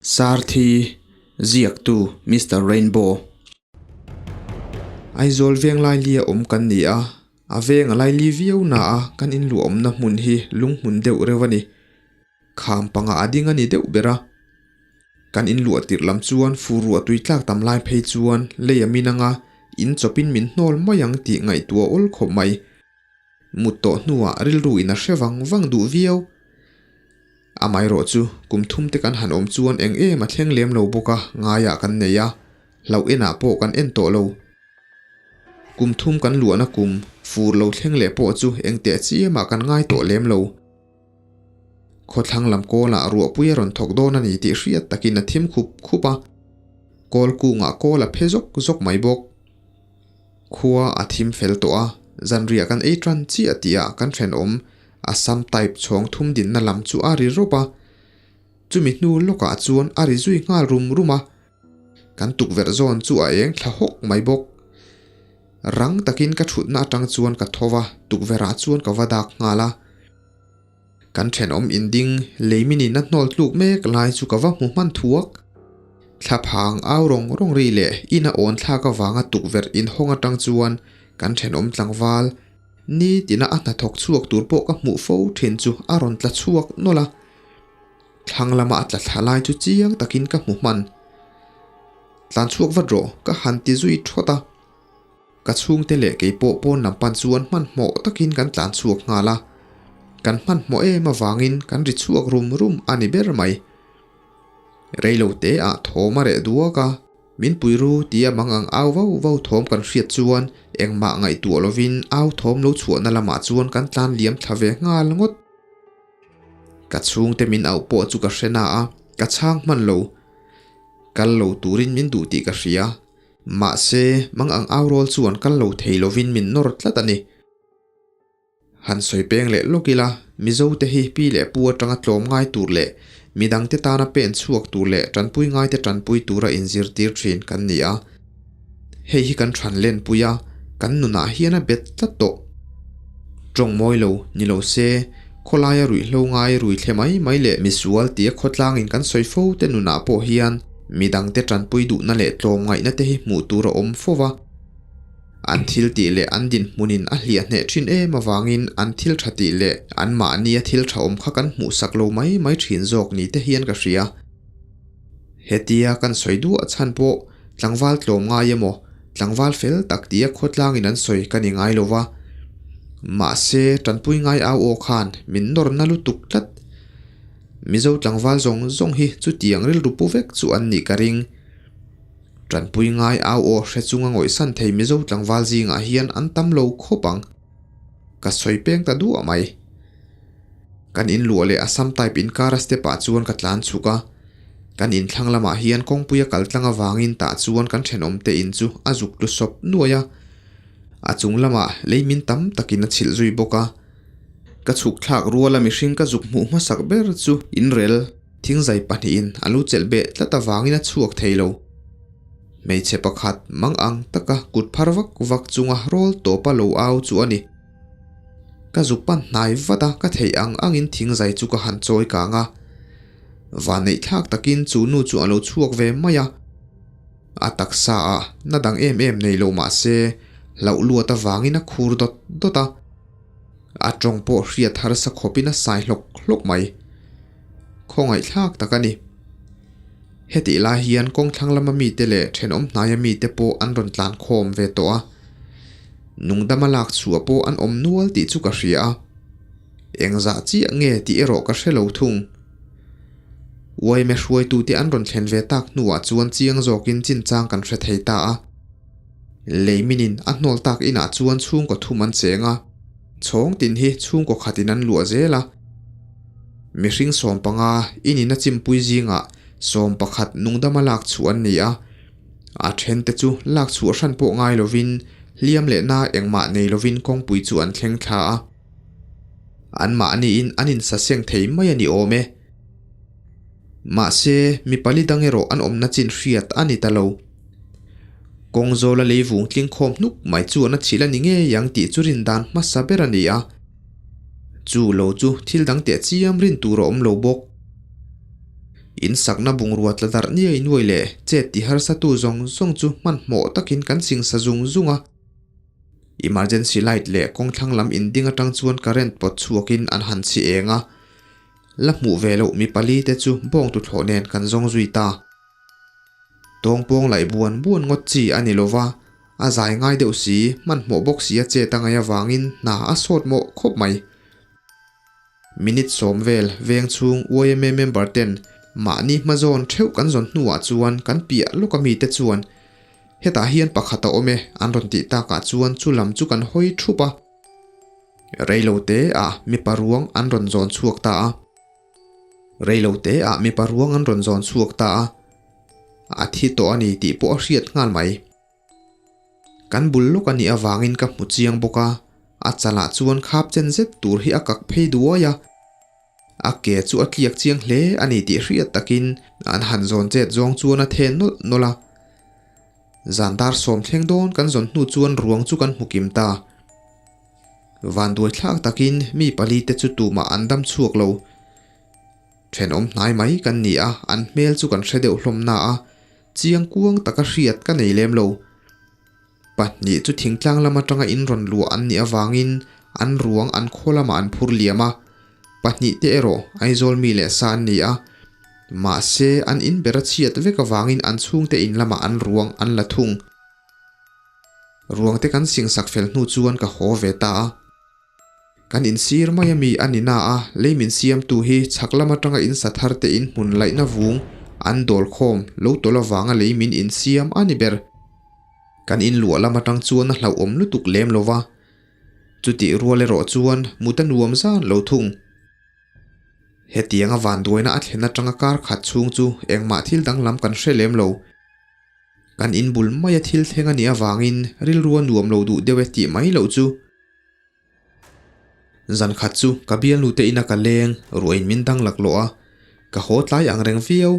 Sarthi, Ziaktu Mister Rainbow. Aizawl veng lailia awm kan ni a, a veng a laili viau na a kan inluah awmna hmun hi lunghmun deuh reuh a ni. Kham panga a ding a ni deuh ber a. Kan inluah tirh lam chuan fur ruah tui tlak tam lai phei chuan lei a min anga in chawpin min hnawl mai ang tih ngaihtuah awl khawp mai. Mut tawh hnuah rilru in a hre vang vang duh viau. Amaherawh chu kum thum te kan han awm chuan eng em a thleng lem lo bawk a, ngaiah kan nei a, hlauh enah pawh kan en tawh lo. Kum thum kan luahna kum fur lo thleng leh pawh chu eng teh chiamah kan ngai tawh lem lo. Khawthlang lam kawlah ruahpui a rawn thawk dawn a ni tih hriat takin a thim khup khup a, kawl kungah kawl a phe zawk zawk mai bawk. Khua a thim fel tawh a, zanriah kan ei tan chiah tihah kan thenawm Assam type chhawng thum dinna lam chu a ri rawp a, chumi hnu lawkah chuan a ri zui nghal rum rum a, kan tukverh zawn chu a eng thla hawk mai bawk. Rang takin ka thutna atang chuan ka tho va, tukverhah chuan ka va dak nghal a. Kan thenawm inding leiminin a hnawl tluk mek lai chu ka va hmu hman thuak. Thlaphang au rawng rawng ri leh in a awn thlak avanga tukverh inhawng atang chuan kan thenawm tlangval ni tina a hnathawk chhuak tur pawh ka hmuh fo thin chu a rawn tla chhuak nawlh a. Thlang lama a tla thla lai chu chiang takin ka hmu hman. Tlan chhuak vat rawh ka han ti zui thawt a. Ka chhungte leh kei pawh pawn lam pan chuan hmanhmawh takin kan tlan chhuak nghal a, kan hmanhmawh em avangin kan ri chhuak rum rum a ni ber mai. Reilo te ah thawm a reh duak a, min pui ru tia mang ang au vau vau thawm kan hriat chuan engmah ngaihtuah lovin au thawm lo chhuahna lamah chuan kan tlan liam thla ve nghal ngawt. Ka chhungte min auh pawh chu ka hre na a, ka chhang hman lo. Kal lo turin min duh tih ka hria. Mahse, mang ang au rawl chuan kal lo thei lovin min nawr tlat a ni. Han sawi peng leh lawk ila, Mizo te hi pi leh pu atanga tlawm ngai tur leh midangte tana pen chhuak tur leh tanpui ngaite tanpui tura inzirtir thin kan ni a. Hei hi kan than lenpui a, kan nunah hian a bet tlat tawh. Tawng mawi lo, ni lo se, khawlaia ruihhlo ngai rui thle mai mai leh misual tia khawtlangin kan sawi fo te nunah pawh hian midangte tanpui duhna leh tlawmngaihna te hi hmuh tur a awm fo va. An thil tih leh an dinhmunin a hliah hneh thin em avangin an thil tha tih leh anmahnia thil tha awm kha kan hmuhsak lo mai mai thin zawk ni te hian ka hria. Hetia kan sawi duah chhan pawh tlangval tlawm ngai emaw, tlangval fel tak tia khawtlangin an sawi ka ni ngai lo va. Mahse, tanpui ngai au aw khan min nawr na lutuk tlat. Mizo tlangval zawng zawng hi chutiang rilru pu vek chu an nih ka ring. Tanpui ngai au aw hre chunga ngawihsan thei Mizo tlangval zingah hian an tam lo khawp ang. Ka sawi peng ta duah mai. Kan inluah leh Assam type inkara step ah chuan ka tlan chhuk a, kan inthlang lamah hian kawngpui a kal tlang avangin tah chuan kan thenawm te in chu a zuk tlu sawp nuai a, a chung lamah lei min tam takin a chhilh zui bawk a. Ka chhuk thlak ruala mihring ka zuk hmuh hmasak ber chu inrel thingzai pahnihin a lu chelh beh tlat avangin a chhuak thei lo. Hmeichhe pakhat mang ang taka kut phar vak vak chunga rawl tawpa lo au chu a ni. Ka zuk pan hnai vat a, ka theih ang angin thingzai chu ka han chawi kang a. Vanneih thlak takin chu nu chu a lo chhuak ve mai a. A taksa ah na dang em em nei lo mah se hlauh luat avangin a khur dawt dawt a. A tawng pawh hriat harsa khawpin a sai hlawk hlawk mai. Khawngaih thlak tak a ni. Hetih lai hian kawngthlang lama mite leh thenawm hnaia mite pawh an rawn tlan khawm ve tawh a. Nungdama lak chhuah pawh an awm nual tih chu ka hria a. Engzah chiah nge tih erawh ka hre lo thung. Uaime hruaitute an rawn thlen ve tak hnuah chuan chiang zawkin chinchang kan hre thei ta a. Leiminin a hnawl tak inah chuan chhungkaw thum an cheng a, chhawng tin hi chhungkaw khatin an luah zel a. Mihring 15 inin a chimpui zingah 11 nungdama lak chhuah an ni a, a thente chu lak chhuah hran pawh ngai lovin hliam leh na engmah nei lovin kawngpui chu an thleng thla a. Anmahniin an insaseng thei mai a ni awm e. Mahse, mi pali dang erawh an awmna chin hriat a ni ta lo. Kawng zawla lei vung tling khawm hnuk mai chuan a chhilh a ni ngei ang tih chu rin dan hmasa ber a ni a. Chu lo chu thil dang teh chiam rin tur a awm lo bawk. In sakna bungrua tla darh niai nuai leh chet ti harsatu zawng zawng chu hmanhmawh takin kan singsa zung zung a. Emergency light leh kawngthlang lam inding atang chuan current pawt chhuakin an han chhi eng a. La hmuh ve loh mi pali te chu bawng tuthlawh nen kan zawng zui ta. Tawngpawng laih buan buan ngawt chi a ni lova, a zai ngai deuh si, hmanhmawh bawk si a chet a ngaih avangin hna a sawt mawh khawp mai. Minute sawm vel veng chhung yma member ten mahni hmazawn theuh kan zawn hnuah chuan kan piah lawk a mite chuan hetah hian pakhat a awm e an rawn tih takah chuan chu lam chu kan hawi thup a. Reilo te ah mipa ruang an rawn zawn chhuak ta a. Reilo te ah mipa ruang an rawn zawn chhuak ta a. A thi tawh a ni tih pawh a hriat nghal mai. Kan bul lawk a nih avangin ka hmu chiang bawk a, a chalah chuan khap chen zet tur hi a kak phei duai a. A ke chu a tliak chiang hle a ni tih hriat takin an han zawn chet zawng chuan a then nawlh nawlh a. Zan dar sawm thleng dawn kan zawn hnu chuan ruang chu kan hmu kim ta. Vanduai thlak takin mi pali te chu tumah an dam chhuak lo. Thenawm hnai mai kan ni a, an hmel chu kan hre deuh hlawm na a, chiang kuang taka hriat ka nei lem lo. Pahnih chu thingtlang lam atanga in rawn luah an nih avangin an ruang an khaw lamah an phur liam a, pahnih te erawh Aizawl mi leh sa an ni a, mahse an in ber a chhiat vek avangin an chhungte in lamah an ruang an la thung. Ruang te kan singsak fel hnu chuan ka haw ve ta a. Kan insir mai ami a ni na a, lei min siamtu hi chhak lam atanga in sa thar te in hmun laihna vung an dawl khawm lo tawlh avanga lei min insiam a ni ber. Kan in luah lam atang chuan a hlauhawm lutuk lem lo va, chutih rual erawh chuan mut a nuam zan lo thung. Hetianga vanduaina a thlen atanga kar khat chhung chu engmah thil danglam kan hre lem lo. Kan in bul maia thil thleng a nih avangin rilru a nuam lo duh deuh e tih mai loh chu. Zan khat chu ka bialnu te ina ka leng ruahin min dang laklawh a, ka haw tlai ang reng viau.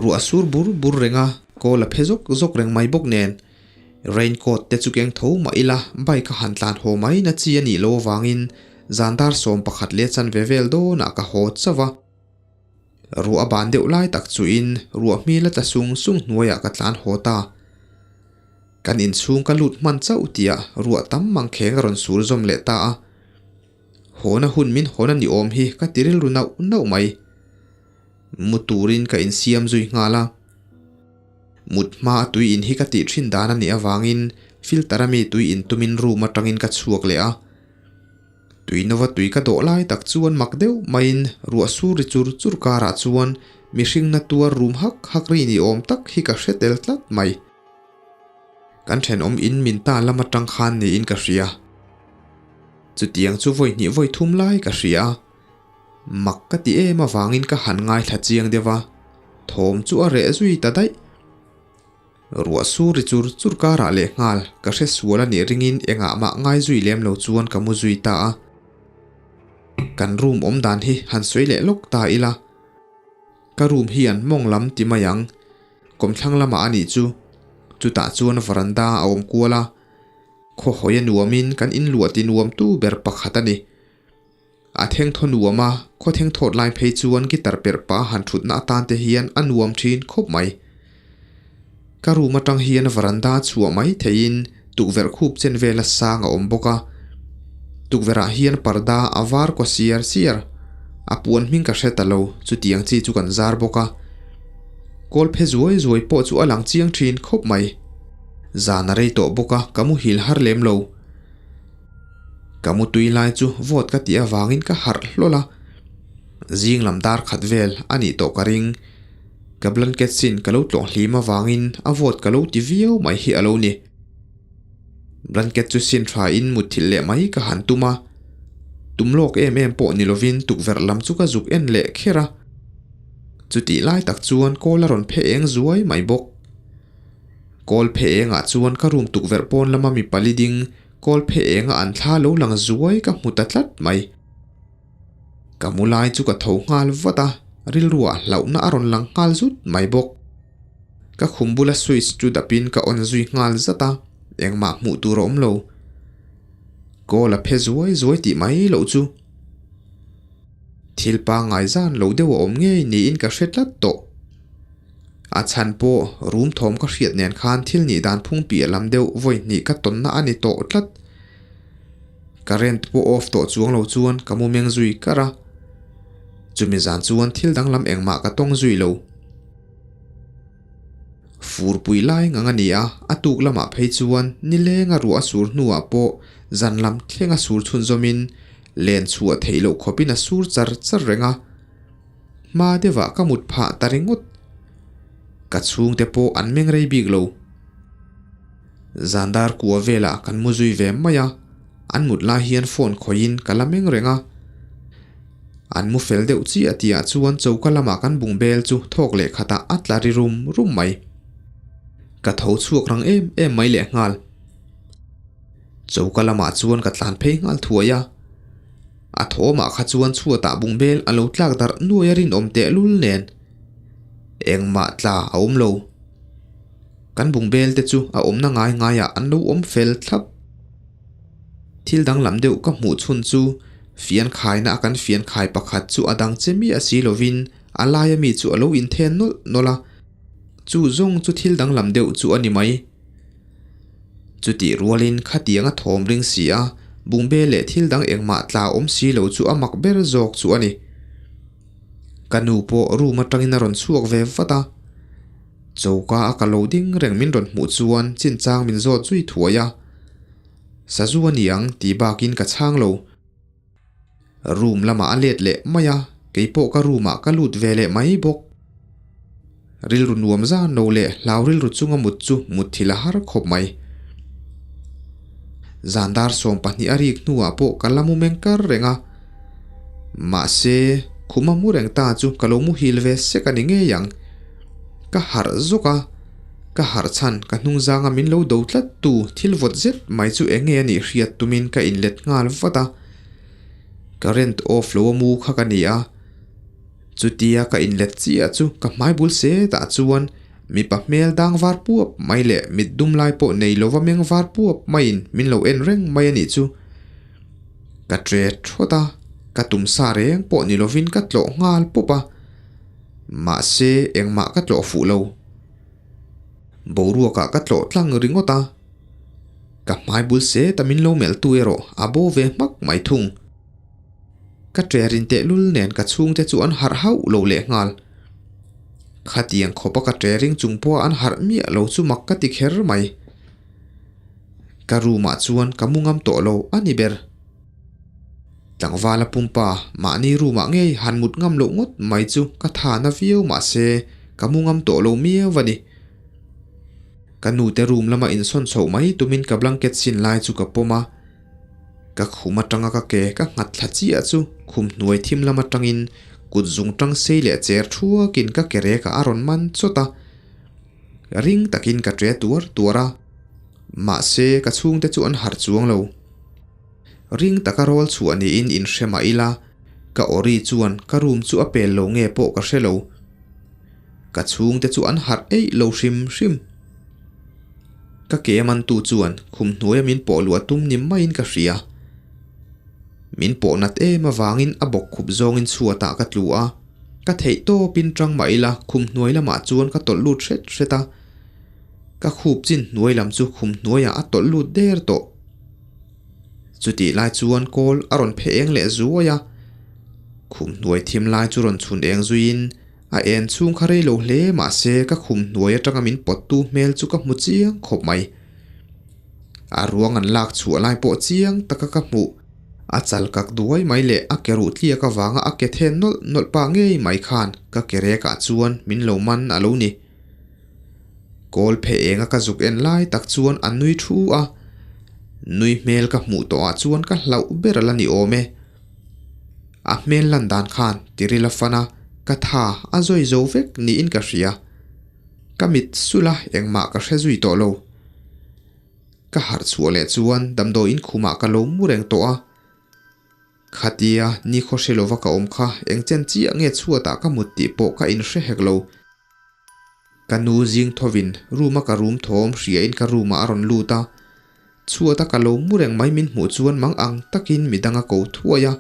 Ruah a sur bur bur reng a, kawl a phe zawk zawk reng mai bawk nen. Rain coat te chu keng tho mah ila bike a han tlan haw mai na chi a nih loh avangin zan dar 11 leh chanve vel dawnah ka haw chauh a. Ruah a ban deuh lai tak chuin ruah hmel a tla sung sung hnuaiah ka tlan haw ta. Kan inchhung ka lut hman chauh tihah ruah tam mangkheng a rawn sur zawm leh ta a. Hawna hun min hawn a ni awm hi ka ti rilru nauh nauh mai. Mu turin ka insiam zui nghal a. Mut hma a tui in hi ka tih thin dan a nih avangin filter a mi tui in tumin room atangin ka chhuak leh a. Tui nova tui ka dawh lai tak chuan mak deuh maiin ruah sur ri chur chur karah chuan mihring na tuar rum hak hak ri ni awm tak hi ka hre tel tlat mai. Kan thenawm in min ta lam atang khan niin ka hria. Chutiang chu vawi hnih vawi thum lai ka hria a. Mak ka ti em avangin ka han ngaithla chiang deuh a, thawm chu a reh zui ta daih. Ruah sur ri chur chur karah leh nghal ka hre sual a nih ringin engah mah ngai zui lem lo chuan ka mu zui ta a. Kan room awm dan hi han sawi leh lawk ta ila. Ka room hian mawng lam ti mai ang. Kawmthlang lamah a nih chu. Chutah chuan veranda a awm kual a. Khaw hawi a nuamin kan inluah ti nuam tu ber pakhat a ni. A thengthaw nuam a, khaw thengthawt lai phei chuan guitar perh pah han thutna atan te hian a nuam thin khawp mai. Ka room atang hian veranda chhuah mai theihin tukverh khup chen vela sang a awm bawk a. Tukverh ah hian parda a var kaw siar siar. A puan hming ka hre ta lo, chutiang chi chu kan zar bawk a. Kawl phe zuai zuai pawh chu a lang chiang thin khawp mai. Zan a rei tawh bawk a, ka muhil har lem lo. Ka mutui lai chu vawt ka tih avangin ka harh hlawl a, zing lam dar khat vel a nih tawh ka ring. Ka blanket sin ka lo tlawh hlim avangin a vawt ka lo ti viau mai hi a lo ni. Blanket chu sin tha in mutthilh leh mai ka han tum a, tum lawk em em pawh ni lovin tukverh lam chu ka zuk en leh kher a. Chutih lai tak chuan kawl a rawn phe eng zuai mai bawk. Kawl phe engah chuan ka room tukverh pawn lama mi pali ding Kawl phe enga an thla lo lang zuai ka hmu ta tlat mai. Ka mu lai chu ka tho nghal vat a, rilruah hlauhna a rawn lang nghal zut mai bawk. Ka khum bula switch chu dapin ka on zui nghal zat a, engmah hmuh tur a awm lo. Kawl a phe zuai zuai tih mai loh chu. Thil pangngai zan lo deuh a awm ngei niin ka hre tlat tawh. A chhan pawh rum thawm ka hriat nen khan thil nih dan phung piah lam deuh vawi hnih ka tawnna a ni tawh tlat. Current pawh off tawh chuang lo chuan ka mu meng zui kar a. Chumi zan chuan thil danglam engmah ka tawng zui lo. Furpui lai ngang a ni a, a tuk lamah phei chuan nilenga ruah a sur hnuah pawh zan lam thlenga sur chhunzawmin len chhuah theih loh khawpin a sur char char reng a. Hma deuhah ka mut phah ta ringawt. Ka chhungte pawh an meng rei bik lo. Zan dar kua velah kan mu zui ve mai a, an mut lai hian phone khawihin ka la meng reng a. An mu fel deuh chiah tihah chuan choka lamah kan bung bel chu thawk leh khatah a tla ri rum rum mai. Ka tho chhuak rang em em mai leh nghal. Choka lamah chuan ka tlan phei nghal thuai a. A thawmah kha chuan chhuatah bung bel a lo tlak darh nuai a rinawm tehlul nen. Engmah tla a awm lo. Kan bung bel te chu a awmna ngai ngaiah an lo awm fel thlap. Thil danglam deuh ka hmuh chhun chu fian khaina a kan fian khai pakhat chu a dang che miah si lovin a laia mi chu a lo inthen nawlh nawlh a, chu zawng chu thil danglam deuh chu a ni mai. Chutih rualin khatiang a thawm ring si a, bungbel leh thil dang engmah tla awm si lo chu a mak ber zawk chu a ni. Ka nu pawh room atangin a rawn chhuak ve vat a. Choka a ka lo ding reng min rawn hmuh chuan chinchang min zawt zui thuai a. Sazu a ni ang tih bakin ka chhang lo. Room lamah a let leh mai a, keipawh ka room ah ka lut ve leh mai bawk. Rilru nuam zan lo leh hlau rilru chunga mut chu mutthilh a har khawp mai. Zan dar 12 a rik hnuah pawh ka la mu meng kar reng a. Mahse, khuma mu reng ta chu ka lo muhil ve sek a ni ngei ang. Ka harh zawk a, ka harh chhan ka hnung zanga min lo do tlat tu thil vawt zet mai chu eng nge a nih hriat tumin ka inlet nghal vat a. Current off lo a mu kha ka ni a, chutia ka inlet chiah chu ka hmai bul setah chuan mipa hmel dang var puap mai leh mit dum lai pawh nei lova meng var puap maiin min lo en reng mai a nih chu. Ka tre thawt a, ka tum sa reng pawh ni lovin ka tlawh nghal pawp a. Mahse, engmah ka tlawh fuh lo. Boruakah ka tlawh tlang ringawt a. Ka hmai bul set a min lo melhtu erawh a bo ve hmak mai thung. Ka ṭerin tehlul nen ka chhungte chu an harh hauh lo lehnghal. Khatiang khawpa ka ṭering chung pawha an harh miah lo chu mak ka ti kher mai. Ka room ah chuan ka mu ngam tawh lo a ni ber. Tlangvala pumpa mahni room ah ngei han mut ngam loh ngawt mai chu ka tha na viau mahse ka mu ngam tawh lo miau a ni. Ka nute room lama insawn chhoh mai tumin ka blanket sin lai chu ka pawm a, ka khum atanga ka ke ka nghat thla chiah chu khum hnuai thim lam atangin kut zung tang sei leh cher thuakin ka ke rekah a rawn man chawt a. Ring takin ka ṭe tuar tuar a, mahse ka chhungte chu an harh chuang lo. Ring taka rawl chhuah niin inhre mah ila, ka awri chuan ka room chu a pel lo nge pawh ka hre lo. Ka chhungte chu an harh eih lo hrim hrim. Ka ke mantu chuan khum hnuaia min pawh luah tum ni maiin ka hria. Min pawh nat em avangin a bawk khup zawngin chhuatah ka tlu a. Ka theih tawpin tang mah ila khum hnuai lamah chuan ka tawlh lut hret hret a, ka khup chin hnuai lam chu khum hnuaiah a tawlh lut der tawh. Chutih lai chuan kawl a rawn phe eng leh zuai a, khum hnuai thim lai chu rawn chhun eng zuiin a en chhung kha rei lo hle mahse ka khum hnuai atanga min pawttu hmel chu ka hmu chiang khawp mai. A ruang an lak chhuah lai pawh chiang taka ka hmuh. A chal kak duai mai leh a ke ruh tliak avanga a ke then nawlh nawlh pah ngei mai khan ka ke rekah chuan min lo man a lo ni. Kawl phe enga ka zuk en lai tak chuan a nui thu a, nui hmel ka hmuh tawhah chuan ka hlauh ber a la ni awm e. A hmel lan dan khan tiril a fan a, ka tha a zawi zo vek niin ka hria. Ka mit sulh a engmah ka hre zui tawh lo. Ka harh chhuah leh chuan damdawiin khumah ka lo mu reng tawh a. Khatia nikhaw hre lova ka awm kha eng chen chiah nge chhuatah ka mut tih pawh ka inhre hek lo. Ka nu zing thovin room a ka room thawm hriain ka room ah a rawn lut a. Chhuata ka lo mu reng mai min hmuh chuan mang ang takin midang a ko thuai a.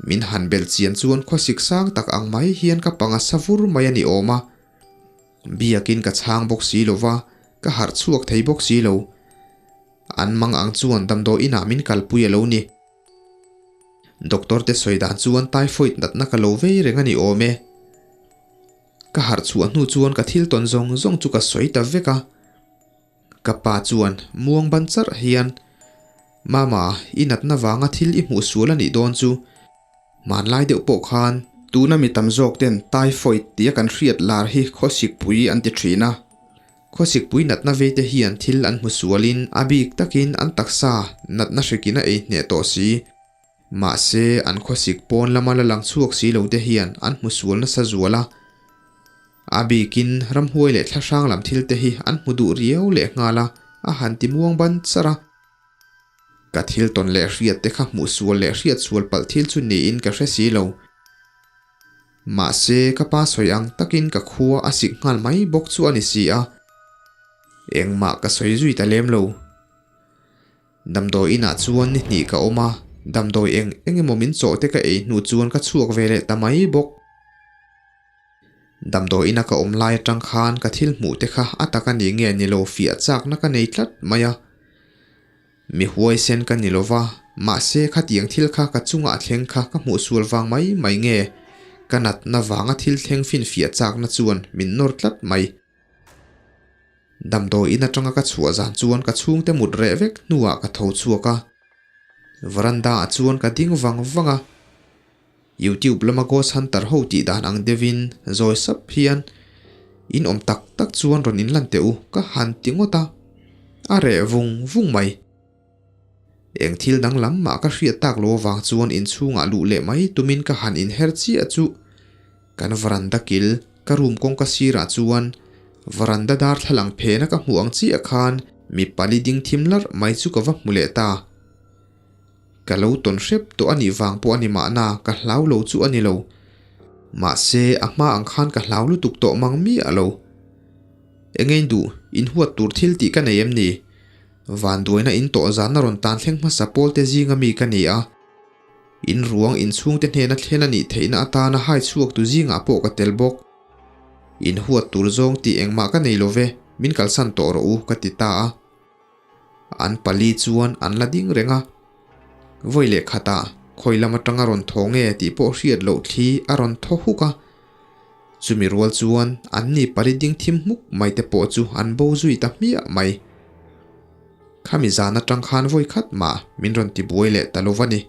Min han belh chian chuan khawsik sang tak ang mai hian ka panga sa vur mai a ni awm a. Biakin ka chhang bawk si lo va, ka harh chhuak thei bawk si lo. An mang ang chuan damdawi inah min kalpui a lo ni. Doctor te sawi dan chuan typhoid natna ka lo vei reng a ni awm e. Ka harh chhuah hnu chuan ka thil tawn zawng zawng chu ka sawi ta vek a. Ka pa chuan muang ban charh hian, Mama, i natna vanga thil i hmuh sual a nih dawn chu. Hmanlai deuh pawh khan tuna mi tam zawk ten typhoid tia kan hriat lar hi khawsikpui an ti thin a. Khawsikpui natna vei te hian thil an hmu sualin a bik takin an taksa natna hrikin a ei hneh tawh si. Mahse, an khawsik pawn lama la lang chhuak si lo te hian an hmu sual nasa zual a. A bikin ramhuai leh thlahrang lam thil te hi an hmu duh riau leh nghal a, a han ti muang ban charh a. Ka thil tawn leh hriat te kha hmuh sual leh hriat sual palh thil chu niin ka hre si lo. Mahse, ka pa sawi ang takin ka khua a sik nghal mai bawk chu a ni si a. Engmah ka sawi zui ta lem lo. Damdawi inah chuan ni hnih ka awm a, damdawi eng eng emaw min chawh te ka ei hnu chuan ka chhuak ve leh ta mai bawk. Damdawi ina ka awm lai atang khan ka thil hmuh te kha a tak a ni nge ni lo fiah chakna ka nei tlat mai a. Mi huaisen ka ni lova, mahse khatiang thil kha ka chungah a thleng kha ka hmuh sual vang mai mai nge ka natna vanga thil thleng finfiah chakna chuan min nawr tlat mai. Damdawi in atanga ka chhuah zan chuan ka chhungte mut reh vek hnuah ka tho chhuak a. Veranda ah chuan ka ding vang vang a. Youtube lama Ghost Hunter ho tih dan ang deuhin zawi sap hian in awm tak tak chuan rawn inlan teh u ka han ti ngawt a. A reh vung vung mai. Eng thil danglam mah ka hriat tak lo avang chuan inchhungah luh leh mai tumin ka han inher chiah chu kan veranda kil ka room kawngka sirah chuan veranda darthlalang phena ka hmuh ang chiah khan mi pali ding thim larh mai chu ka va hmu leh ta. Ka lo tawn hrep tawh a nih vang pawh a ni mahna ka hlau lo chu a ni lo. Mahse a hma ang khan ka hlau lutuk tawh mang miah lo. Engein duh inhuat tur thil tih ka nei em ni? Vanduaina in tawh zan a rawn tan thleng hmasa pawl te zinga mi ka ni a. In ruang inchhung te hnena thlen a nih theihna atana hai chhuak tu zingah pawh ka tel bawk. In huat tur zawng tih engmah ka nei lo ve, min kalsan tawh rawh u ka ti ta a. An pali chuan an la ding reng a. Vawi leh khatah khawi lam atanga rawn thaw nge tih pawh hriat loh thli a rawn thaw huk a. Chumi rual chuan an ni pali ding thim hmuk mai te pawh chu an bo zui ta hmiah mai. Khami zan atang khan vawi khat mah min rawn ti buai leh ta lo va ni.